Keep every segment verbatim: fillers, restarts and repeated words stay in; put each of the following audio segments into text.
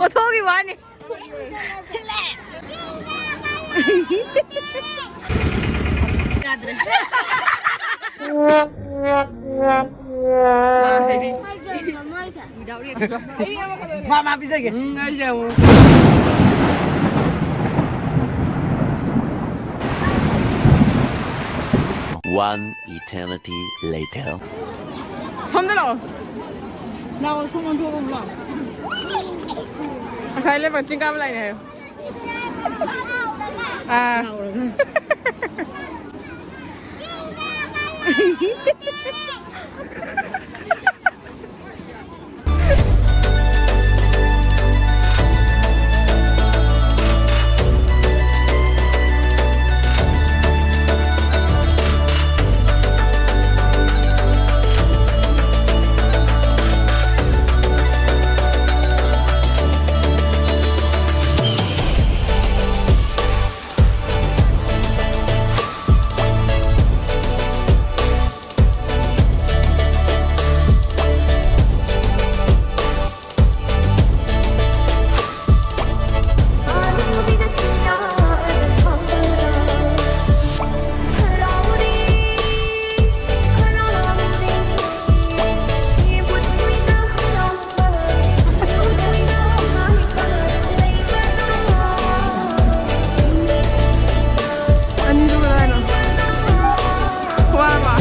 ꯑꯣꯊꯣꯛꯈꯤꯕ ꯋꯥꯅꯤ꯫ ꯃꯥ, ꯃꯥ ꯄꯤꯖꯒꯦ꯫ ꯎꯝ, ꯑꯩꯁꯦ ꯑꯃꯨꯛ꯫ One eternity later. ꯁꯣꯝꯗ ꯂꯥꯛꯑꯣ꯫ ꯂꯥꯛꯑꯣ, ꯁꯣꯝ ꯑꯣꯟꯊꯣꯛꯑꯣ, ꯂꯥꯛꯑꯣ꯫ ꯉꯁꯥꯏ ꯂꯩꯕ ꯆꯤꯡ ꯀꯥꯕ ꯂꯥꯛꯏꯅꯦ ꯍꯥꯏꯌꯣ꯫ ꯑꯥ꯫ ꯑꯅꯤꯗꯨ ꯀꯗꯥꯏꯅꯣ? ꯋꯥꯔꯕ?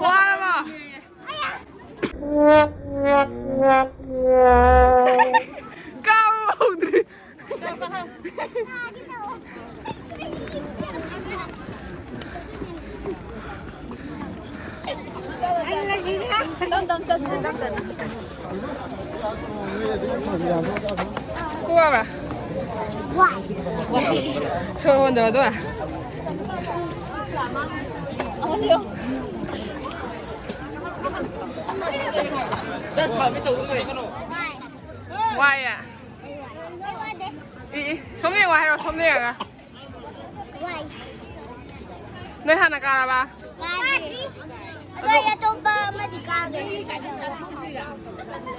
ꯋꯥꯔꯕ? ꯀꯥꯕ ꯍꯧꯗ꯭ꯔꯤ꯫ ꯀꯣꯛ ꯋꯥꯕ꯭ꯔꯥ? ꯁꯣꯔ ꯍꯣꯟꯗꯕꯗꯣ? ꯋꯥꯏꯌꯦ꯫ ꯏ, ꯏ, ꯁꯣꯝ ꯌꯦꯡꯉꯣ ꯍꯥꯏꯔꯣ, ꯁꯣꯝ ꯌꯦꯡꯉꯒ꯫ ꯅꯣꯏ ꯍꯥꯟꯅ ꯀꯥꯔꯕ? ꯒꯥꯔꯤ ꯑꯇꯣꯞꯄ ꯑꯃꯗꯤ ꯀꯥꯒꯦ꯫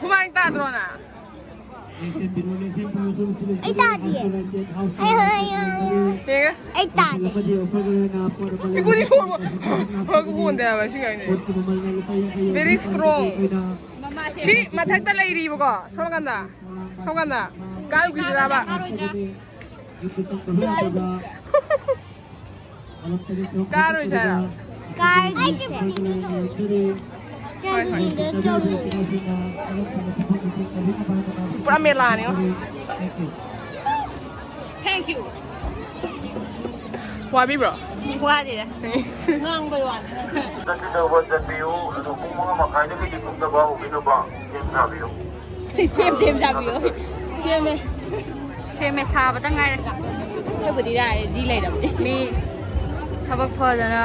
ꯍꯨꯃꯥꯡ ꯇꯥꯗ꯭ꯔꯣ ꯅꯪ? ꯑꯩ ꯇꯥꯗꯤꯌꯦ꯫ ꯑꯩ, ꯑꯩ, ꯑꯩ, ꯑꯩ꯫ ꯌꯦꯡꯉꯦ꯫ ꯑꯩ ꯇꯥꯗꯦ꯫ ꯏꯀꯨꯗꯤ ꯁꯣꯔ ꯍꯣꯟꯗꯦ ꯍꯥꯏꯕ ꯁꯤ ꯀꯩꯅꯣ꯫ Very strong꯫ ꯁꯤ ꯃꯊꯛꯇ ꯂꯩꯔꯤꯕꯀꯣ꯫ ꯁꯣꯝ ꯅꯥꯀꯟꯗ꯫ ꯁꯣꯝ ꯅꯥꯀꯟꯗ꯫ ꯀꯥꯔꯨꯈꯤꯁꯤꯔꯕ? ꯀꯥꯔꯣꯏꯁꯦ ꯍꯥꯏꯔꯣ? ꯀꯥꯔꯒꯤꯁꯦ꯫ ꯍꯣꯏ, ꯍꯣꯏ꯫ ꯄꯨꯔꯥ ꯃꯦꯂꯥꯅꯤꯉꯣ꯫ Thank you꯫ ꯋꯥꯕꯤꯕ꯭ꯔꯣ? ꯋꯥꯗꯦꯗ꯫ ꯉꯥꯡꯕꯩ ꯋꯥꯅꯤ꯫ ꯆꯠꯄꯤꯌꯨ, ꯑꯗꯨ ꯄꯨꯡ ꯃꯉꯥ ꯃꯈꯥꯏꯗꯒꯤꯗꯤ ꯀꯨꯝꯊꯕ ꯍꯧꯕꯤꯅꯕ ꯁꯦꯝ ꯁꯥꯕꯤꯌꯨ꯫ ꯁꯦꯝ, ꯁꯦꯝ ꯁꯥꯕꯤꯌꯣ꯫ ꯁꯦꯝꯃꯦ꯫ ꯁꯦꯝꯃꯦ, ꯁꯥꯕꯇ ꯉꯥꯏꯔꯦ꯫ ꯑꯩꯈꯣꯏꯕꯨꯗꯤ ꯌꯥꯔꯦ, ꯗꯤ ꯂꯩꯔꯕꯅꯦ꯫ ꯃꯤ ꯊꯕꯛ ꯐꯗꯅ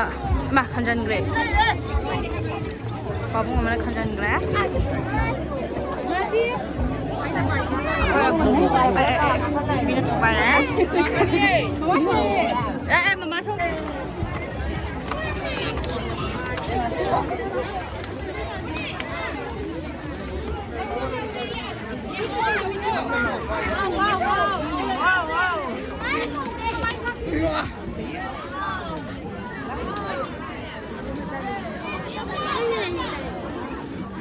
ꯃꯥ ꯈꯟꯖꯟꯈ꯭ꯔꯦ꯫ ꯄꯥꯕꯨꯡ ꯑꯃꯅ ꯈꯟꯖꯟꯈ꯭ꯔꯦ꯫ ꯃꯤꯅ ꯊꯨꯒꯥꯏꯔꯦ꯫ ꯑꯦ, ꯑꯦ, ꯃꯃꯥ ꯊꯣꯛ꯫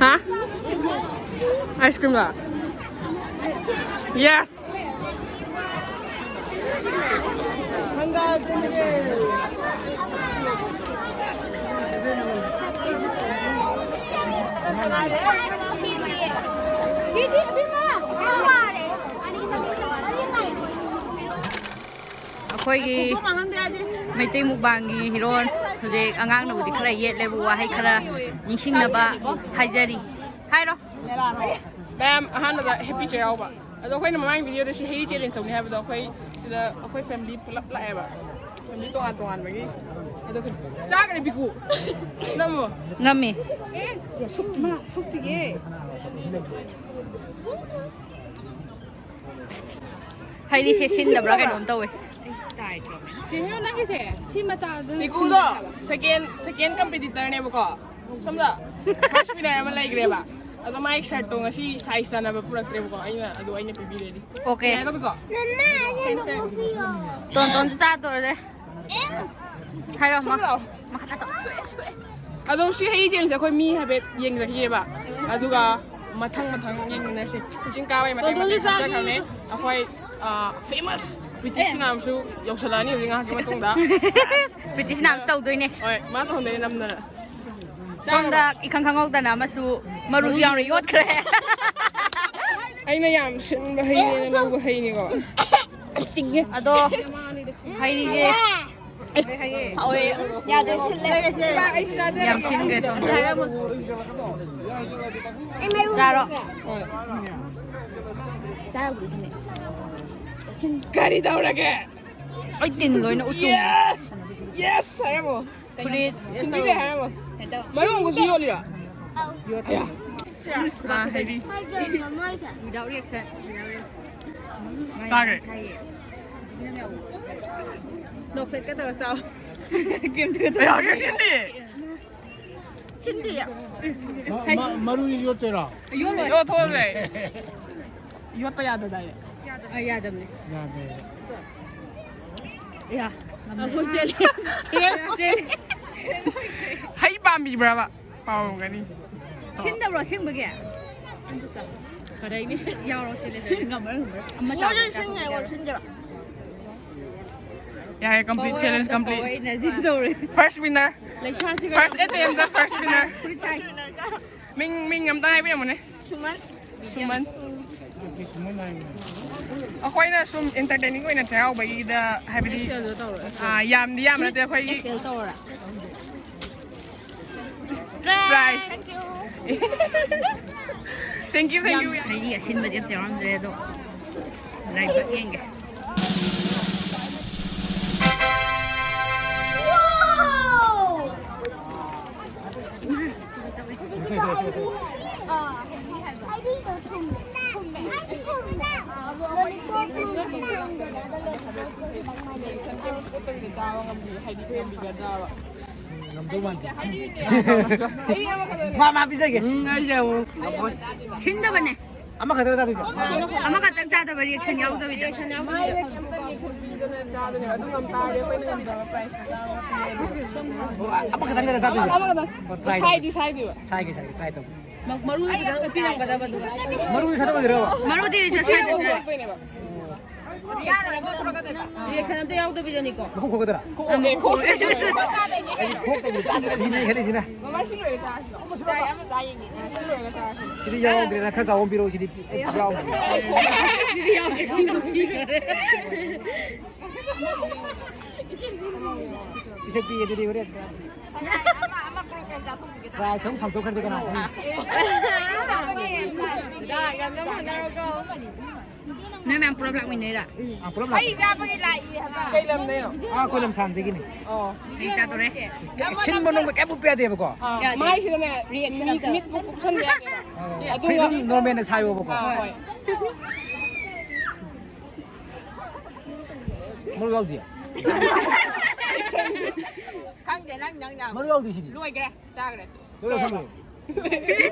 ꯍꯥ? Ice cream ꯂꯣ? Yes. ꯑꯩꯈꯣꯏꯒꯤ ꯃꯩꯇꯩ ꯃꯨꯛꯕꯥꯡꯒꯤ ꯍꯤꯔꯣ ꯍꯧꯖꯤꯛ ꯑꯉꯥꯡꯅꯕꯨꯗꯤ ꯈꯔ ꯌꯦꯠꯂꯦꯕꯨ, ꯋꯥꯍꯩ ꯈꯔ ꯅꯤꯡꯁꯤꯡꯅꯕ ꯍꯥꯏꯖꯔꯤ꯫ ꯍꯥꯏꯔꯣ꯫ ꯃꯌꯥꯝ ꯑꯍꯥꯟꯕꯗ happy ꯆꯩꯔꯥꯎꯕ꯫ ꯑꯗꯣ ꯑꯩꯈꯣꯏꯅ ꯃꯃꯥꯡꯒꯤ video ꯗ ꯁꯤ ꯍꯩ challenge ꯇꯧꯅꯤ ꯍꯥꯏꯕꯗꯣ ꯑꯩꯈꯣꯏ ꯁꯤꯗ ꯑꯩꯈꯣꯏ family ꯄꯨꯂꯞ ꯂꯥꯛꯑꯦꯕ꯫ Family ꯇꯣꯉꯥꯟ ꯇꯣꯉꯥꯟꯕꯒꯤ꯫ ꯑꯗꯣ ꯆꯥꯈ꯭ꯔꯦ ꯄꯤꯀꯨ꯫ ꯅꯝꯃꯣ꯫ ꯅꯝꯃꯤ꯫ ꯑꯦ, ꯁꯨꯛꯇꯤ꯫ ꯃꯥ ꯁꯨꯛꯇꯤꯌꯦ꯫ ꯍꯩꯔꯤꯁꯦ ꯁꯤꯟꯗꯕ꯭ꯔꯥ ꯀꯩꯅꯣꯝ ꯇꯧꯋꯦ꯫ ꯆꯦ ꯍꯦꯔꯣ, ꯅꯪꯒꯤꯁꯦ ꯁꯤ ꯃꯆꯥꯗꯨ ꯄꯤꯀꯨꯗꯣ ꯁꯤꯟꯗꯕ꯭ꯔꯥ? Second, second competitor ꯅꯦꯕꯀꯣ꯫ ꯁꯣꯝꯗ ꯐꯥꯔꯁ ꯋꯤꯅꯔ ꯑꯃ ꯂꯩꯈ꯭ꯔꯦꯕ꯫ ꯑꯗꯣ ꯃꯥꯏ ꯁꯔꯠꯇꯣ ꯉꯁꯤ ꯁꯥꯏꯖ ꯆꯥꯟꯅꯕ ꯄꯨꯔꯛꯇ꯭ꯔꯦꯕꯀꯣ, ꯑꯩꯅ ꯑꯗꯨ ꯑꯩꯅ ꯄꯤꯕꯤꯔꯦꯗꯤ꯫ ꯑꯣꯀꯦ꯫ ꯌꯥꯏꯀꯣ? ꯇꯣꯟ ꯇꯣꯟꯁꯨ ꯆꯥ ꯇꯧꯔꯁꯦ꯫ ꯍꯥꯏꯔꯣ, ꯁꯣꯝꯗ ꯂꯥꯛꯑꯣ꯫ ꯃꯈꯥ ꯇꯥ ꯇꯧ꯫ ꯑꯗꯣ ꯁꯤ ꯍꯩ ꯆꯦꯡꯁꯦ ꯑꯩꯈꯣꯏ ꯃꯤ ꯍꯥꯏꯐꯦꯠ ꯌꯦꯡꯖꯈꯤꯑꯕ꯫ ꯑꯗꯨꯒ ꯃꯊꯪ ꯃꯊꯪ ꯌꯦꯡꯃꯤꯟꯅꯔꯁꯤ꯫ ꯆꯤꯡ ꯀꯥꯕꯩ ꯃꯇꯦꯛ ꯃꯇꯦꯛ ꯆꯠꯆꯈ꯭ꯔꯕꯅꯦ꯫ ꯑꯩꯈꯣꯏ ꯐꯦꯃꯁ ꯄ꯭ꯔꯤꯇꯤ ꯁꯤꯅꯥꯝꯁꯨ ꯌꯧꯁꯜꯂꯛꯑꯅꯤ ꯍꯧꯖꯤꯛ ꯉꯥꯏꯍꯥꯛꯀꯤ ꯃꯇꯨꯡꯗ꯫ ꯄ꯭ꯔꯤꯇꯤ ꯁꯤꯅꯥꯝꯁꯨ ꯇꯧꯗꯣꯏꯅꯦ꯫ ꯍꯣꯏ, ꯃꯥ ꯇꯧꯍꯟꯗꯣꯏꯅꯦ ꯅꯝꯗꯅ꯫ ꯁꯣꯝꯗ ꯏꯈꯪ ꯈꯪꯍꯧꯗꯅ ꯑꯃꯁꯨ ꯃꯔꯨꯁꯨ ꯌꯥꯎꯅ ꯌꯣꯠꯈ꯭ꯔꯦ꯫ ꯑꯩꯅ ꯌꯥꯝ ꯁꯤꯟꯕ ꯍꯩꯅꯦꯅ ꯂꯧꯕ ꯍꯩꯅꯤꯀꯣ꯫ ꯑꯗꯣ ꯍꯩꯁꯦ ꯍꯥꯎꯋꯦ꯫ ꯌꯥꯗꯦ, ꯁꯤꯜꯂꯦ꯫ ꯌꯥꯝ ꯁꯤꯟꯈ꯭ꯔꯦ ꯁꯣꯝꯗ꯫ ꯆꯥꯔꯣ꯫ ꯍꯣꯏ꯫ ꯀꯔꯤ ꯇꯧꯔꯒꯦ? ꯑꯩ ꯇꯤꯟ ꯂꯣꯏꯅ ꯎꯆꯨꯝ꯫ ꯌꯦꯁ! ꯌꯦꯁ! ꯍꯥꯏꯔꯝꯃꯣ꯫ ꯐꯨꯔꯤꯠ꯫ ꯁꯤꯟꯕꯤꯔꯦ ꯍꯥꯏꯔꯝꯃꯣ꯫ ꯃꯔꯨ ꯑꯃꯨꯛꯁꯨ ꯌꯣꯜꯂꯤꯔꯣ? ꯌꯣꯠ-, ꯑꯌꯥ꯫ ꯑꯥ, ꯍꯩꯕꯤ꯫ Without reaction꯫ ꯆꯥꯈ꯭ꯔꯦ꯫ ꯅꯣꯛꯐꯦꯠꯀ ꯇꯧꯔ ꯆꯥꯎ꯫ ꯀꯩꯝꯇ ꯑꯌꯥ, ꯀꯩꯝ ꯁꯤꯟꯗꯦ꯫ ꯁꯤꯟꯗꯦ꯫ ꯃ-, ꯃ-, ꯃꯔꯨ ꯌꯣꯠꯇꯣꯏꯔꯣ? ꯌꯣꯠꯂꯣꯏ꯫ ꯌꯣꯠꯊꯣꯛꯑꯁꯦ꯫ ꯌꯣꯠꯄ ꯌꯥꯗꯗꯥꯏꯅꯦ? ꯑ, ꯌꯥꯗꯕꯅꯦ꯫ ꯌꯥꯗꯦ꯫ ꯌꯥ, ꯉꯝꯗ꯭ꯔꯦ꯫ ꯑꯩꯈꯣꯏ ꯆꯦꯜꯂꯦ꯫ ꯆꯦꯜꯂꯦ꯫ ꯍꯩ ꯄꯥꯝꯕꯤꯕ꯭ꯔꯕ? ꯄꯥꯝꯃꯝꯒꯅꯤ꯫ ꯁꯤꯟꯗꯕ꯭ꯔꯣ ꯑꯁꯦꯡꯕꯒꯤ? ꯐꯔꯩꯅꯦ꯫ ꯌꯥꯎꯔꯣ, ꯆꯦꯜꯂꯦ, ꯆꯦꯜꯂꯦ꯫ ꯉꯝꯃꯔꯣꯏ, ꯉꯝꯃꯔꯣꯏ꯫ ꯑꯃ ꯃꯣꯏꯁꯨ ꯆꯥꯕ ꯁꯤꯟꯅꯩ, ꯆꯥꯕ ꯁꯤꯟꯗꯕ꯫ ꯌꯥꯔꯦ, complete, power challenge of the complete꯫ Power energy ꯇꯧꯔꯦ꯫ First winner꯫ ꯂꯩꯁꯥꯁꯤꯒ first attempt ꯗ first winner꯫ Full size꯫ ꯃꯤꯡ, ꯃꯤꯡ ꯑꯝꯇ ꯍꯥꯏꯕꯤꯔꯝꯃꯨꯅꯦ꯫ ꯁꯨꯃꯟ꯫ ꯁꯨꯃꯟ꯫ ꯑꯩꯈꯣꯏꯅ ꯁꯨꯝ entertaining ꯑꯣꯏꯅ ꯆꯩꯔꯥꯎꯕꯒꯤꯗ ꯍꯥꯏꯕꯗꯤ, XL ꯗꯣ ꯇꯧꯔꯣ, XL꯫ ꯑꯥ, ꯌꯥꯝꯗꯤ ꯌꯥꯝꯕ ꯅꯠꯇꯦ ꯑꯩꯈꯣꯏꯒꯤ꯫ XL ꯇꯧꯔꯣ꯫ Prize꯫ Thank you, thank you꯫ ꯌꯥꯝ ꯍꯩꯗꯤ ꯑꯁꯤꯟꯕꯗꯤ ꯑꯝꯇ ꯌꯥꯎꯔꯝꯗ꯭ꯔꯦ ꯑꯗꯣ꯫ ꯂꯥꯏꯕꯛ ꯌꯦꯡꯒꯦ꯫ ꯃꯥ ꯃꯥ ꯄꯤꯖꯒꯦ꯫ ꯎꯝ, ꯑꯩꯁꯦ ꯑꯃꯨꯛ ꯁꯤꯟꯗꯕꯅꯦ꯫ ꯑꯃꯈꯛꯇꯔ ꯆꯥꯗꯣꯏꯁꯦ? ꯑꯃꯈꯛꯇꯪ ꯆꯥꯗꯕ, ꯔꯤꯑꯦꯛꯁꯟ ꯌꯥꯎꯗꯕꯤꯗ꯫ ꯑꯣ, ꯑꯃꯈꯛꯇꯪꯗꯔ ꯆꯥꯗꯣꯏꯁꯦ? ꯑꯣ, try ꯇꯧ꯫ ꯁꯥꯏꯗꯤ ꯁꯥꯏꯗꯣꯏꯕ꯫ ꯁꯥꯏꯒꯦ, ꯁꯥꯏꯒꯦ, try ꯇꯧ꯫ ꯃꯔꯨꯗꯤ ꯈꯤꯇꯪ ꯎꯞꯄꯤꯔꯝꯒꯗꯕ, ꯑꯗꯨꯒ꯫ ꯃꯔꯨꯗꯤ ꯁꯥꯏꯗꯣꯛꯑꯣꯏꯗ꯭ꯔꯣ? ꯃꯔꯨꯗꯤ ꯁꯥꯏꯗꯣꯏꯁꯦ꯫ ꯔꯤꯑꯦꯛꯁꯟ ꯑꯝꯇ ꯌꯥꯎꯗꯕꯤꯗꯅꯤꯀꯣ꯫ ꯃꯈꯣꯡ ꯈꯣꯛꯀꯗ꯭ꯔꯥ? ꯑꯃꯨꯛ ꯈꯣꯛꯑꯦ꯫ ꯑꯩꯗꯤ ꯈꯣꯛꯇꯕꯤ ꯆꯥꯁꯤꯔ ꯁꯤꯅꯦ ꯑꯩ ꯈꯜꯂꯤꯁꯤꯅ꯫ ꯃꯃꯥ, ꯁꯤ ꯂꯣꯏꯔ ꯆꯥꯔꯁꯤ ꯂꯥꯛꯑꯣ꯫ ꯁꯤ ꯂꯣꯏꯔꯒ ꯆꯥꯔꯁꯤ꯫ ꯁꯤꯗꯤ ꯌꯥꯎꯗ꯭ꯔꯦꯅ ꯈꯔ ꯆꯥꯎꯕ ꯑꯃ ꯄꯤꯔꯛꯑꯣ, ꯁꯤꯗꯤ ꯌꯥꯎꯗ꯭ꯔꯦ꯫ ꯁꯤꯗꯤ ꯌꯥꯎꯗ꯭ꯔꯦ꯫ ꯄꯤꯁꯛ ꯄꯤꯛꯑꯦ ꯑꯗꯨꯗꯤ ꯍꯣꯔꯦꯟ꯫ ꯑꯃ, ꯑꯃ ꯀ꯭ꯔꯣꯛ ꯀ꯭ꯔꯣꯛ ꯆꯥꯊꯣꯛꯈꯤꯒꯦ꯫ ꯄ꯭ꯔꯥꯏꯖ ꯑꯃꯨꯛ ꯐꯪꯗꯣꯛꯈ꯭ꯔꯗꯤ ꯀꯅꯥ ꯈꯪꯅꯤ? ꯌꯥꯝ ꯌꯥꯝ ꯍꯣꯠꯅꯔꯣꯀꯣ꯫ ꯅꯣꯏ ꯃꯌꯥꯝ ꯄꯨꯂꯞ ꯂꯥꯛꯃꯤꯟꯅꯩꯔꯥ? ꯑꯥ, ꯄꯨꯂꯞ ꯂꯥꯛꯑꯦ꯫ ꯍꯩ ꯆꯥꯕꯒꯤ ꯂꯥꯛꯏ ꯍꯥꯏꯕ꯫ ꯀꯩ ꯂꯝꯗꯩꯅꯣ? ꯑꯥ, ꯑꯩꯈꯣꯏ ꯂꯝꯁꯥꯡꯗꯒꯤꯅꯤ꯫ ꯑꯣ꯫ ꯑꯩ ꯆꯥꯗꯣꯔꯦ꯫ ꯁꯤꯟꯕ ꯅꯣꯡꯃ ꯀꯩꯝ ꯎꯞꯄ ꯌꯥꯗꯦꯕꯀꯣ꯫ ꯑꯥ, ꯌꯥꯗꯦ꯫ ꯃꯥꯏꯁꯤꯗꯅꯦ, ꯔꯤꯑꯦꯛꯁꯟ ꯃꯤꯠ, ꯑꯝꯇ꯫ ꯃꯤꯠꯄꯨ ꯀꯨꯞꯁꯟꯕ ꯌꯥꯗꯦꯕ꯫ ꯑꯥ, ꯑꯗꯨꯒ ꯐ꯭ꯔꯤꯗꯝ ꯅꯣꯔꯃꯦꯜꯅ ꯁꯥꯏꯌꯣꯕꯀꯣ꯫ ꯑꯥ, ꯍꯣꯏ꯫ ꯃꯔꯨ ꯌꯥꯎꯗꯦ꯫ ꯈꯪꯗꯦ, ꯅꯪ, ꯅꯪ, ꯅꯪ꯫ ꯃꯔꯨ ꯌꯥꯎꯗꯦ ꯁꯤꯗꯤ꯫ ꯂꯣꯏꯈ꯭ꯔꯦ, ꯆꯥꯈ꯭ꯔꯦ꯫ ꯂꯣꯏ ꯂꯣꯏꯁꯜꯂꯣ꯫ ꯃꯔꯨ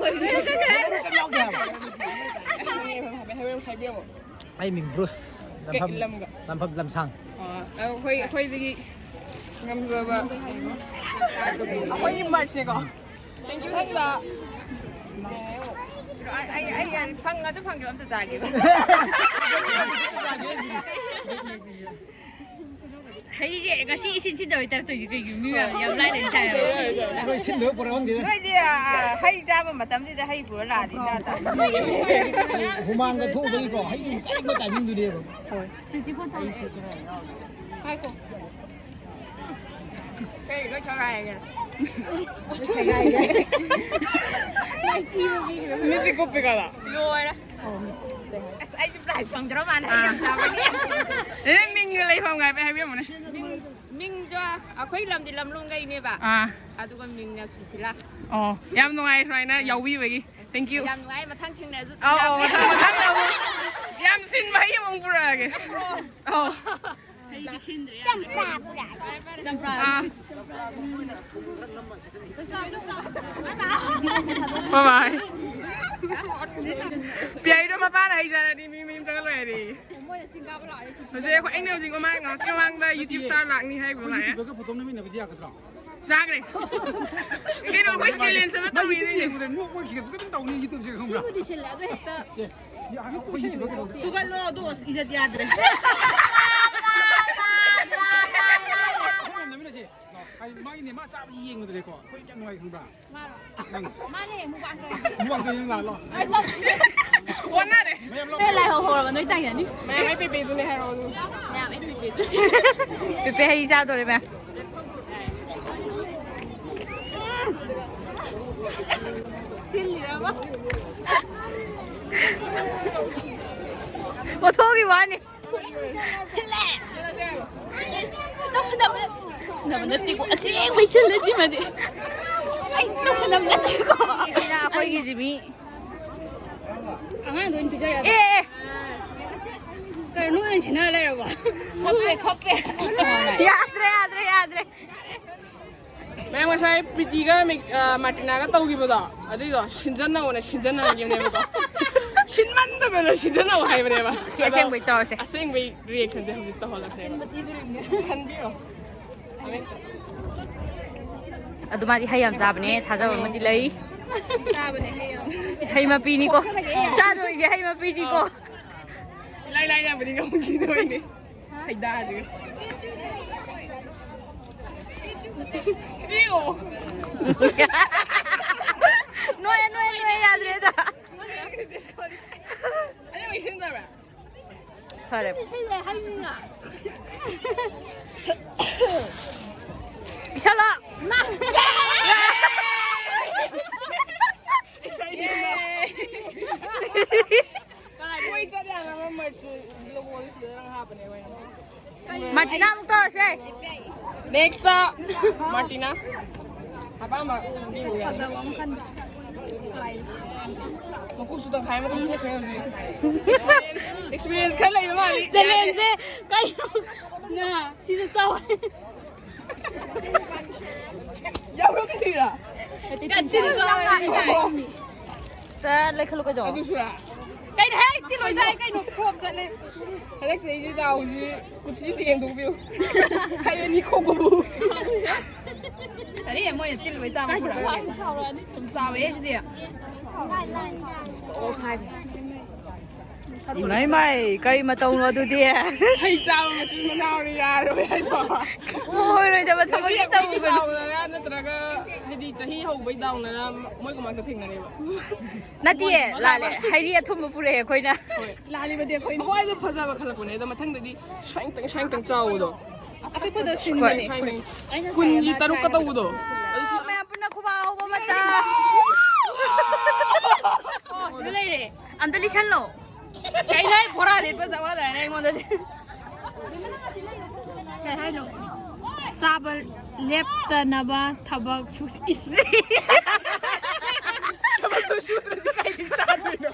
ꯀꯩꯝ ꯌꯥꯎꯗꯦ ꯍꯥꯏꯕ꯫ ꯍꯥꯏꯕꯤꯔꯝꯃꯣ, ꯍꯥꯏꯕꯤꯔꯝꯃꯣ꯫ ꯑꯩ ꯃꯤꯡ ꯕ꯭ꯔꯨꯁ, ꯀꯩ ꯂꯝꯐꯝ, ꯂꯝꯒ? ꯂꯝꯐꯝ ꯂꯝꯁꯥꯡ꯫ ꯑꯣ, ꯑꯩꯈꯣꯏ, ꯑꯩꯈꯣꯏꯗꯒꯤ ꯉꯝꯖꯕ ꯑꯩꯈꯣꯏꯒꯤ ꯃꯔꯆꯅꯦꯀꯣ꯫ Thank you, ꯊꯦꯡꯗ꯫ ꯑꯩ, ꯑꯩ, ꯑꯩ ꯐꯪ-, ꯑꯗꯨ ꯐꯪꯗꯕ ꯑꯝꯇ ꯆꯥꯒꯦꯕ꯫ ꯍꯩꯁꯦ ꯉꯁꯤ ꯏꯁꯤꯟ ꯁꯤꯟꯗꯕꯩ ꯇꯥꯏꯞ ꯇꯧꯏꯁꯦ ꯀꯩꯒꯤꯅꯣ? ꯃꯤ ꯃꯌꯥꯝ ꯌꯥꯝ ꯂꯥꯏ ꯂꯥꯏ ꯆꯥꯏꯌꯦꯕ꯫ ꯅꯣꯏ ꯁꯤꯟꯗꯕ ꯄꯨꯔꯛꯑꯝꯗꯦꯗ꯫ ꯅꯣꯏꯗꯤ, ꯑ, ꯍꯩ ꯆꯥꯕ ꯃꯇꯝꯁꯤꯗ ꯍꯩ ꯄꯨꯔ ꯂꯥꯛꯑꯗꯤ ꯆꯥ ꯇꯥꯕꯅꯤ꯫ ꯍꯨꯃꯥꯡꯒ ꯊꯣꯛꯎꯕꯒꯤꯀꯣ, ꯍꯩ ꯅꯨꯡ ꯆꯥꯅꯤꯡꯕ ꯇꯥꯏꯃꯤꯡꯗꯨꯅꯦꯕ꯫ ꯍꯣꯏ꯫ ꯉꯥꯏꯈꯣ꯫ ꯀꯩ ꯂꯣꯏ ꯊꯣꯒꯥꯏꯔꯒꯦ? ꯃꯤꯠꯇꯤ ꯀꯨꯞꯄꯤ ꯀꯗ꯫ ꯂꯣꯏꯔꯦ꯫ ꯑꯁ, ꯑꯩꯁꯨ ꯄ꯭ꯔꯥꯏꯖ ꯐꯪꯗ꯭ꯔꯣ ꯃꯥꯅ ꯍꯩ ꯌꯥꯝ ꯆꯥꯕꯒꯤ꯫ ꯑꯦ, ꯃꯤꯡꯒ ꯂꯩꯐꯝꯒ ꯍꯥꯏꯐꯦꯠ ꯍꯥꯏꯕꯤꯔꯝꯃꯨꯅꯦ꯫ ꯃꯤꯡ, ꯃꯤꯡꯗꯣ ꯑꯩꯈꯣꯏ ꯂꯝꯗꯤ ꯂꯝꯂꯣꯡꯗꯩꯅꯦꯕ꯫ ꯑꯥ꯫ ꯑꯗꯨꯒ ꯃꯤꯡꯅ ꯁꯨꯁꯤꯂꯥ꯫ ꯑꯣ, ꯌꯥꯝ ꯅꯨꯡꯉꯥꯏ ꯁꯨꯃꯥꯏꯅ ꯌꯥꯎꯕꯤꯕꯒꯤ꯫ Thank you꯫ ꯌꯥꯝ ꯅꯨꯡꯉꯥꯏ, ꯃꯊꯪ ꯊꯦꯡꯅꯔꯁꯨ ꯑꯧ, ꯑꯧ, ꯊꯦꯡꯅꯕ ꯃꯊꯪ, ꯃꯊꯪꯗ ꯑꯃꯨꯛ ꯌꯥꯝ ꯁꯤꯟꯕ ꯍꯩ ꯑꯃꯨꯛ ꯄꯨꯔꯛꯑꯒꯦ꯫ ꯑꯧ꯫ ꯆꯝꯄ꯭ꯔꯥ꯫ ꯕꯥꯏ ꯕꯥꯏ꯫ ꯄꯤꯌꯥꯏꯗꯣ ꯃꯄꯥꯅ ꯍꯩꯖꯔꯗꯤ ꯃꯤ ꯃꯌꯨꯝ ꯆꯪꯍꯜꯂꯣꯏ ꯍꯥꯏꯔꯤ꯫ ꯍꯧꯖꯤꯛ ꯑꯩꯈꯣꯏ, ꯑꯩꯅ ꯍꯧꯖꯤꯛ ꯃꯃꯥꯡ ꯉꯥꯏꯍꯥꯛꯀꯤ ꯃꯃꯥꯡꯗ YouTube star ꯂꯥꯛꯅꯤ ꯍꯥꯏꯕ ꯉꯥꯏ꯫ ꯐꯣꯇꯣ ꯅꯝꯃꯤꯟꯅꯕꯗꯤ ꯌꯥꯒꯗ꯭ꯔꯣ? ꯆꯥꯈ꯭ꯔꯦ꯫ ꯀꯩꯅꯣ ꯑꯩꯈꯣꯏ challenge ꯑꯃ ꯇꯧꯔꯤꯅꯦ꯫ ꯌꯦꯡꯕꯗ ꯅꯣꯛꯄ ꯈꯤꯇꯪ ꯇꯧꯅꯤ YouTubeꯁꯦ ꯈꯪꯕ꯭ꯔꯥ? ꯁꯤꯕꯨꯗꯤ ꯁꯤꯜꯂꯦ ꯑꯗꯣ ꯍꯦꯛꯇ ꯁꯤ ꯑꯩꯈꯣꯏ YouTubeꯇ ꯀꯩꯗꯧꯒꯦ? ꯁꯨꯒꯠꯂꯣ ꯑꯗꯣ ꯏꯖꯠ ꯌꯥꯗ꯭ꯔꯦ꯫ ꯐꯣꯇꯣ ꯅꯝꯃꯤꯟꯅꯁꯦ꯫ ꯂꯥꯎ꯫ ꯍꯥꯏ, ꯃꯥꯒꯤꯅꯦ, ꯃꯥ ꯆꯥꯕꯁꯤ ꯌꯦꯡꯕꯗꯅꯦꯀꯣ ꯑꯩꯈꯣꯏ ꯀꯌꯥꯝ ꯅꯨꯡꯉꯥꯏ ꯈꯪꯕ꯭ꯔꯥ? ꯃꯥꯅꯦ, ꯃꯨꯛꯕꯥꯡ ꯇꯧꯔꯤꯁꯦ꯫ ꯃꯨꯛꯕꯥꯡ ꯇꯧꯔꯤꯁꯦ ꯂꯥꯛꯑꯣ꯫ ꯑꯣꯟꯅꯔꯦ꯫ ꯃꯌꯥꯝ ꯂꯥꯛꯑꯣ꯫ ꯅꯣꯏ ꯂꯥꯏ ꯍꯧ ꯍꯧꯔꯕ ꯅꯣꯏ ꯇꯥꯏꯅꯅꯤ꯫ ꯃꯌꯥꯝ ꯑꯩ ꯄꯦꯄꯦꯗꯨꯅꯦ ꯍꯥꯏꯔꯛꯑꯣ ꯑꯗꯨ꯫ ꯃꯌꯥꯝ ꯑꯩ ꯄꯦꯄꯦꯗꯨꯅꯦ꯫ ꯄꯦꯄꯦ ꯍꯩ ꯆꯥꯗꯣꯔꯦ ꯃꯌꯥꯝ꯫ ꯁꯤꯜꯂꯤꯔꯕ? ꯑꯣꯊꯣꯛꯈꯤꯕ ꯋꯥꯅꯤ꯫ ꯁꯤꯜꯂꯦ! ꯁꯤꯜꯂꯦ! ꯁꯤ ꯇꯧꯁꯤꯟꯅꯕ, ꯇꯧꯁꯤꯟꯅꯕ ꯅꯠꯇꯦꯀꯣ꯫ ꯑꯁꯦꯡꯕꯩ ꯁꯤꯜꯂꯦ ꯁꯤꯃꯗꯤ꯫ ꯑꯩ ꯇꯧꯁꯤꯟꯅꯕ ꯅꯠꯇꯦꯀꯣ꯫ ꯁꯤꯅ ꯑꯩꯈꯣꯏꯒꯤ ꯖꯤꯃꯤ꯫ ꯑꯉꯥꯡꯗ ꯑꯣꯏꯅ ꯄꯤꯖ ꯌꯥꯗ꯭ꯔꯣ? ꯑꯦ, ꯑꯦ꯫ ꯀꯩꯅꯣ, ꯅꯣꯏ ꯑꯣꯏꯅ ꯁꯤꯟꯅ ꯂꯩꯔꯕꯣ? ꯈꯞꯄꯦ, ꯈꯞꯄꯦ꯫ ꯌꯥꯗ꯭ꯔꯦ, ꯌꯥꯗ꯭ꯔꯦ, ꯌꯥꯗ꯭ꯔꯦ꯫ ꯃꯌꯥꯝ ꯉꯁꯥꯏ ꯄ꯭ꯔꯤꯇꯤꯒ ꯃꯤꯛ-, ꯑ, ꯃꯥꯔꯇꯤꯅꯥꯒ ꯇꯧꯈꯤꯕꯗꯣ, ꯑꯗꯨꯏꯗꯣ ꯁꯤꯟꯖꯟꯅꯧꯅ ꯁꯤꯟꯖꯟꯅꯈꯤꯕꯅꯦꯕꯀꯣ꯫ ꯁꯤꯟꯃꯟꯗꯗꯅ ꯁꯤꯟꯖꯟꯅꯧ ꯍꯥꯏꯕꯅꯦꯕ꯫ ꯁꯤ ꯑꯗꯣ ꯑꯁꯦꯡꯕꯩ ꯇꯧꯔꯁꯦ꯫ ꯑꯁꯦꯡꯕꯩ reactionꯁꯦ ꯍꯧꯖꯤꯛ ꯇꯧꯍꯜꯂꯁꯦ꯫ ꯁꯤꯟꯕ ꯊꯤꯗꯣꯔꯤꯕꯅꯦ꯫ ꯈꯟꯕꯤꯔꯣ꯫ ꯑꯗꯨ ꯃꯥꯗꯤ ꯍꯩ ꯌꯥꯝ ꯆꯥꯕꯅꯦ, ꯊꯥꯖꯕ ꯑꯃꯗꯤ ꯂꯩ꯫ ꯆꯥꯕꯅꯦ ꯍꯩ ꯌꯥꯝ꯫ ꯍꯩ ꯃꯄꯤꯅꯤꯀꯣ꯫ ꯆꯥꯗꯣꯏꯁꯦ ꯍꯩ ꯃꯄꯤꯅꯤꯀꯣ꯫ ꯑꯧ꯫ ꯏꯂꯥꯏ ꯂꯥꯏꯅꯕꯨꯗꯤ ꯉꯝꯈꯤꯗꯣꯏꯅꯦ꯫ ꯍꯩꯗꯥꯁꯤꯒ꯫ ꯄꯤꯌꯣ꯫ ꯅꯣꯏ, ꯅꯣꯏ, ꯅꯣꯏ ꯌꯥꯗ꯭ꯔꯦꯗ꯫ ꯑꯩ ꯂꯣꯏꯁꯤꯟꯗꯕ꯭ꯔꯥ? ꯐꯔꯦ꯫ ꯁꯤꯜꯂꯦ ꯍꯥꯏꯅꯤꯅ꯫ ꯄꯤꯁꯜꯂꯣ꯫ ꯃꯥ꯫ ꯃꯥꯔꯇꯤꯅꯥ ꯑꯃꯨꯛ ꯇꯧꯔꯁꯦ꯫ Next up, ꯃꯥꯔꯇꯤꯅꯥ꯫ ꯑꯄꯥꯝꯕ ꯃꯤ ꯑꯣꯏꯔꯣ꯫ ꯐꯖꯕ ꯑꯃ ꯈꯟꯕ꯫ ꯃꯀꯨꯁꯨ ꯇꯪꯈꯥꯏ ꯑꯃ ꯀꯛꯊꯠꯈ꯭ꯔꯦ ꯍꯧꯖꯤꯛ꯫ Experience, experience ꯈꯔ ꯂꯩꯕ ꯃꯥꯜꯂꯤ꯫ Challengeꯁꯦ ꯀꯩꯅꯣ? ꯅ, ꯁꯤꯁꯨ ꯆꯥꯎꯋꯦ꯫ ꯌꯥꯎꯔꯛꯇ꯭ꯔꯤꯔꯥ? ꯌꯥꯝ ꯊꯤꯅ ꯆꯥꯎꯋꯦ꯫ ꯆꯥ ꯂꯩꯈꯠꯂꯨ ꯀꯩꯗꯧ? ꯑꯗꯨ ꯁꯨꯔꯥ? ꯀꯩꯅꯣ, ꯍꯦ, ꯇꯤꯟ ꯂꯣꯏ ꯆꯥꯏ ꯀꯩꯅꯣ, ꯐ꯭ꯂꯣꯞ ꯆꯠꯂꯦ꯫ ꯍꯟꯗꯛ ꯆꯍꯤꯒꯤ ꯗꯥꯎꯁꯤ ꯀꯨꯊꯤ ꯑꯝꯇ ꯌꯦꯡꯊꯣꯛꯄꯤꯌꯨ꯫ ꯍꯥꯏꯗꯤ ꯑꯅꯤ ꯈꯣꯛꯄꯕꯨ꯫ ꯀꯔꯤ? ꯃꯣꯏꯅ ꯇꯤꯟ ꯂꯣꯏ ꯆꯥꯕ ꯄꯨꯔꯛꯑꯒ꯫ ꯌꯥꯝ ꯆꯥꯎꯋꯦ ꯁꯤꯗꯤ꯫ ꯑꯣ, ꯁꯥꯏ꯫ ꯏꯃꯥꯏ, ꯃꯥꯏ, ꯀꯔꯤ ꯃꯇꯧꯅꯣ ꯑꯗꯨꯗꯤ? ꯍꯩ ꯆꯥꯕ ꯃꯆꯤꯟ ꯃꯅꯥꯎꯅꯤ ꯌꯥꯔꯣꯏ ꯍꯥꯏꯗꯣ꯫ ꯑꯣꯏꯔꯣꯏꯗꯕ ꯊꯕꯛꯇꯤ ꯉꯁꯤ ꯑꯩꯈꯣꯏꯒꯤ ꯇꯧꯒꯅꯨ꯫ ꯗꯥꯎꯅꯔ ꯅꯠꯇ꯭ꯔꯒ ꯍꯥꯏꯗꯤ ꯆꯍꯤ ꯍꯧꯕꯩ ꯗꯥꯎꯅꯔ ꯃꯣꯏ ꯀꯃꯥꯏꯅ ꯊꯦꯡꯅꯔꯦꯕ? ꯅꯠꯇꯤꯌꯦ, ꯂꯥꯜꯂꯦ꯫ ꯍꯩꯔꯤ ꯑꯊꯨꯝꯕ ꯄꯨꯔꯛꯑꯦ ꯑꯩꯈꯣꯏꯅ꯫ ꯍꯣꯏ꯫ ꯂꯥꯜꯂꯤꯕꯗꯤ ꯑꯩꯈꯣꯏꯅ꯫ ꯑꯩꯈꯣꯏ ꯑꯗꯨꯝ ꯐꯖꯕ ꯈꯜꯂꯛꯄꯅꯦ, ꯑꯗꯣ ꯃꯊꯪꯗꯗꯤ ꯁ꯭ꯋꯥꯏ ꯈꯤꯇꯪ, ꯁ꯭ꯋꯥꯏ ꯈꯤꯇꯪ ꯆꯥꯎꯕꯗꯣ꯫ ꯑꯄꯤꯛꯄꯗꯣ ꯁꯤꯟꯕꯅꯦ꯫ ꯁ꯭ꯋꯥꯏ ꯈꯤꯇꯪ꯫ ꯑꯩꯅ ꯀꯨꯟꯒꯤ ꯉꯁꯥꯏ ꯇꯔꯨꯛꯀ ꯇꯧꯕꯗꯣ꯫ ꯑꯗꯨꯁꯨ ꯃꯌꯥꯝ ꯄꯨꯟꯅ ꯈꯨꯕꯥꯛ ꯍꯧꯕ ꯃꯇꯝ꯫ ꯑꯣ, ꯑꯗꯨ ꯂꯩꯔꯦ꯫ ꯑꯝꯇ ꯂꯤꯁꯜꯂꯣ꯫ ꯀꯩꯅꯣ ꯑꯩ ꯕꯣꯔꯥ ꯂꯤꯠꯄ ꯆꯞ ꯃꯥꯟꯅꯔꯦ ꯑꯩꯉꯣꯟꯗꯗꯤ꯫ ꯀꯩ ꯍꯥꯏꯅꯣ? ꯆꯥꯕ ꯂꯦꯞꯇꯅꯕ ꯊꯕꯛ ꯁꯨ-, ꯏꯁ꯫ ꯊꯕꯛꯇꯣ ꯁꯨꯗ꯭ꯔꯗꯤ ꯀꯥꯏꯗꯩ ꯆꯥꯗꯣꯏꯅꯣ?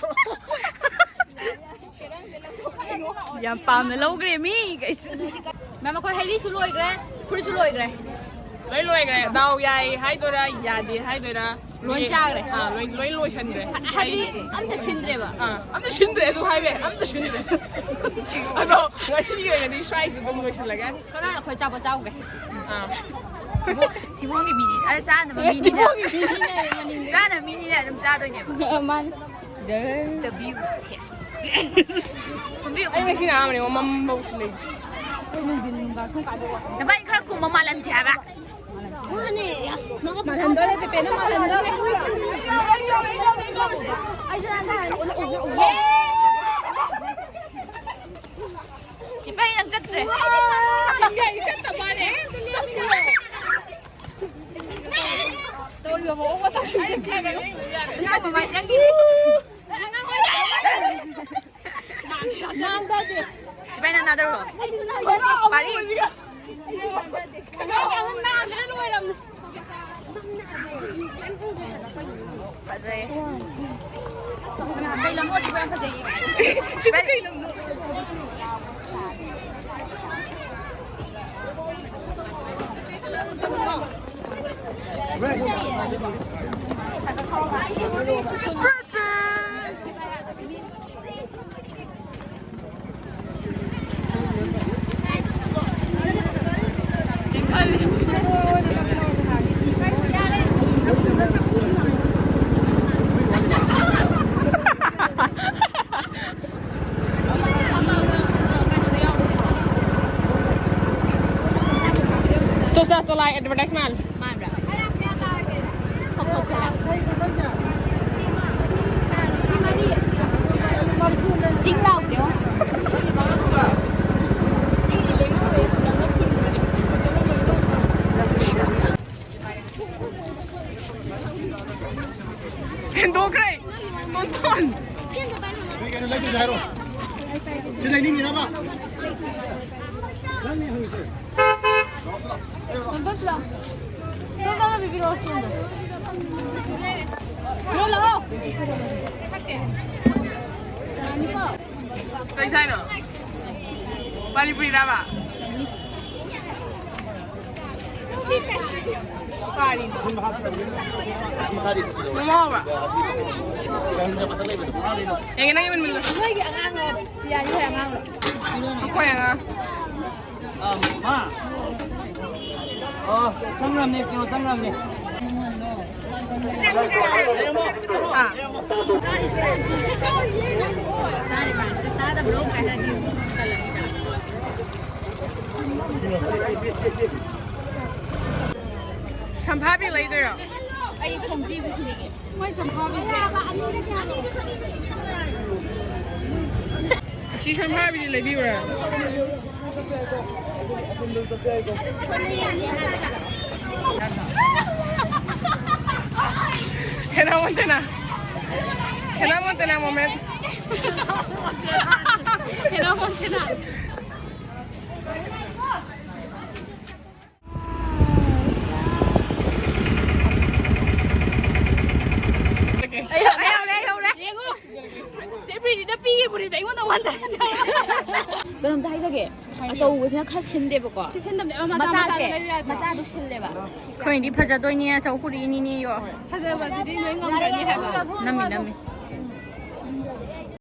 ꯌꯥꯝ ꯄꯥꯝꯅ ꯂꯧꯈ꯭ꯔꯦ ꯃꯤ꯫ ꯃꯦꯝ, ꯑꯩꯈꯣꯏ ꯍꯩꯔꯤꯁꯨ ꯂꯣꯏꯈ꯭ꯔꯦ, ꯐꯨꯔꯤꯠꯁꯨ ꯂꯣꯏꯈ꯭ꯔꯦ꯫ ꯂꯣꯏ ꯂꯣꯏꯈ꯭ꯔꯦ꯫ ꯗꯥꯎ ꯌꯥꯏ ꯍꯥꯏꯗꯣꯏꯔꯥ, ꯌꯥꯗꯦ ꯍꯥꯏꯗꯣꯏꯔꯥ? ꯂꯣꯏ ꯆꯥꯈ꯭ꯔꯦ꯫ ꯑꯥ, ꯂꯣꯏ, ꯂꯣꯏ ꯂꯣꯏꯁꯟꯈ꯭ꯔꯦ꯫ ꯍꯥꯏꯗꯤ ꯑꯝꯇ ꯁꯤꯟꯗ꯭ꯔꯦꯕ꯫ ꯑꯥ, ꯑꯝꯇ ꯁꯤꯟꯗ꯭ꯔꯦ, ꯑꯗꯨ ꯍꯥꯏꯕ ꯌꯥꯏ, ꯑꯝꯇ ꯁꯤꯟꯗ꯭ꯔꯦ꯫ ꯑꯗꯣ ꯉꯁꯤꯒꯤ ꯑꯣꯏꯅꯗꯤ ꯁ꯭ꯋꯥꯏꯁꯤꯗ ꯑꯗꯨꯝ ꯂꯣꯏꯁꯤꯜꯂꯒꯦ꯫ ꯈꯔ ꯑꯩꯈꯣꯏ ꯑꯆꯥꯄꯣꯠ ꯆꯥꯎꯒꯦ꯫ ꯑꯥ꯫ ꯊꯤꯕꯣꯡꯒꯤ ꯃꯤꯅꯤ, ꯑ, ꯆꯥꯅꯕ ꯃꯤꯅꯤꯅ꯫ ꯊꯤꯕꯣꯡꯒꯤ ꯃꯤꯅꯤꯅꯦ, ꯃꯅꯤꯡꯗ꯫ ꯆꯥꯅꯕ ꯃꯤꯅꯤꯅ ꯑꯗꯨꯝ ꯆꯥꯗꯣꯏꯅꯦꯕ꯫ ꯑ, ꯃꯥꯅꯤ꯫ The view. ꯀꯨꯝꯕꯤꯌꯨ, ꯑꯩ ꯉꯁꯤ ꯀꯨꯝꯕꯤꯌꯨ꯫ ꯅꯍꯥꯟ ꯃꯝꯕꯧꯁꯨ ꯂꯩ꯫ ꯅꯕꯥꯅꯤ ꯈꯔ ꯀꯨꯝꯕ ꯃꯥꯜꯍꯟꯁꯦ ꯍꯥꯏꯕ꯫ ꯃꯥꯅꯦ꯫ ꯃꯥꯜꯍꯟꯗꯣꯔꯦ, ꯄꯦꯄꯦꯅ ꯃꯥꯜꯍꯟꯗꯣꯔꯦ꯫ ꯏꯄꯥ, ꯅꯪ ꯆꯠꯇ꯭ꯔꯦ꯫ ꯆꯠꯇ ꯃꯥꯜꯂꯦ꯫ ꯇꯧꯔꯤꯕ ꯃꯑꯣꯡ ꯃꯇꯧꯁꯤꯡꯁꯦ꯫ ꯏꯃꯥ ꯃꯃꯥꯏ ꯆꯪꯈꯤꯅꯤ꯫ ꯁꯤꯐꯥꯏꯅ ꯅꯥꯗꯧꯔꯣ? ꯄꯥꯔꯤ꯫ ꯐꯖꯩ꯫ ꯀꯩ ꯂꯝꯅꯣ ꯑꯁꯤꯕꯨ ꯌꯥꯝ ꯐꯖꯩꯌꯦ? ꯁꯤꯕꯨ ꯀꯩ ꯂꯝꯅꯣ? ꯁꯣꯁꯥ ꯁꯣꯂꯥꯏ ꯑꯦꯗꯚꯔꯇꯥꯏꯁꯃꯦꯟ ꯃꯥꯟꯕ꯭ꯔꯥ? ꯆꯤꯡ ꯂꯥꯎꯗꯦ꯫ ꯍꯦꯟꯗꯣꯛꯈ꯭ꯔꯦ꯫ ꯇꯣꯟꯇꯣꯟ꯫ ꯅꯣꯏ ꯀꯩꯅꯣ ꯂꯩꯗꯣꯏꯁꯦ ꯍꯥꯏꯔꯣ꯫ ꯁꯤ ꯂꯩꯅꯤꯡꯉꯤꯔꯕ? ꯅꯪꯅꯦ ꯍꯪꯉꯤꯁꯦ꯫ ꯇꯣꯟꯇꯣꯟ ꯁꯤꯗ꯫ ꯇꯣꯟꯇꯣꯟ ꯑꯃ ꯄꯤꯕꯤꯔꯛꯑꯣ ꯁꯣꯝꯗ꯫ ꯍꯦꯔꯣ ꯂꯥꯛꯑꯣ꯫ ꯀꯩ ꯆꯥꯏꯅꯣ? ꯄꯥꯅꯤ ꯄꯨꯔꯤꯔꯕ? ꯀꯔꯤꯅꯣ? ꯃꯃꯥ ꯍꯧꯕ꯭ꯔꯥ? ꯌꯦꯡꯒꯦ, ꯅꯪꯒꯤ ꯃꯤꯟ ꯃꯤꯟꯗꯣ꯫ ꯅꯣꯏꯒꯤ ꯑꯉꯥꯡꯔꯣ? ꯄꯤꯌꯥꯔꯤ ꯍꯣꯏ ꯑꯉꯥꯡꯔꯣ? ꯑꯩꯈꯣꯏ ꯑꯉꯥꯡ꯫ ꯑꯥ, ꯃꯥ꯫ ꯑꯣ, ꯆꯪꯈ꯭ꯔꯕꯅꯦ, ꯀꯩꯅꯣ ꯆꯪꯈ꯭ꯔꯕꯅꯦ꯫ ꯑꯥ꯫ ꯁꯝꯐꯥꯕꯤ ꯂꯩꯗꯣꯏꯔꯣ? ꯑꯩ ꯈꯣꯡꯕꯤꯕꯨ ꯁꯨꯅꯤꯡꯉꯦ꯫ ꯃꯣꯏ ꯁꯝꯐꯥꯕꯤꯁꯦ꯫ ꯁꯤ ꯁꯝꯐꯥꯕꯤꯁꯦ ꯂꯩꯕꯤꯌꯨꯔꯥ? Hannah Montana. Hannah Montana moment. Hannah Montana. ꯑꯩ ꯍꯧꯔꯦ, ꯑꯩ ꯍꯧꯔꯦ꯫ ꯌꯦꯡꯉꯨ꯫ ꯆꯦ ꯄ꯭ꯔꯤꯇꯤꯗ ꯄꯤꯒꯦ꯫ ꯎꯔꯤꯁꯦ ꯑꯩꯉꯣꯟꯗ ꯋꯥꯟꯗ꯫ ꯀꯩꯅꯣꯝꯇ ꯍꯥꯏꯖꯒꯦ꯫ ꯑꯆꯧꯕꯁꯤꯅ ꯈꯔ ꯁꯤꯟꯗꯦꯕꯀꯣ꯫ ꯁꯤꯁꯤꯟꯗꯕꯅꯦ꯫ ꯑꯃ ꯃꯆꯥ ꯃꯆꯥꯁꯦ ꯃꯆꯥꯗ ꯂꯩꯌꯨ ꯌꯥꯗ꯭ꯔꯣ? ꯃꯆꯥꯗꯨ ꯁꯤꯜꯂꯦꯕ꯫ ꯑꯩꯈꯣꯏꯗꯤ ꯐꯖꯗꯣꯏꯅꯦ, ꯑꯆꯧ ꯄꯨꯔꯛꯏꯅꯤꯅꯦ ꯌꯣ꯫ ꯐꯖꯕꯗꯨꯗꯤ ꯂꯣꯏ ꯉꯝꯒꯅꯤ ꯍꯥꯏꯕ꯫ ꯅꯝꯃꯤ ꯅꯝꯃꯤ꯫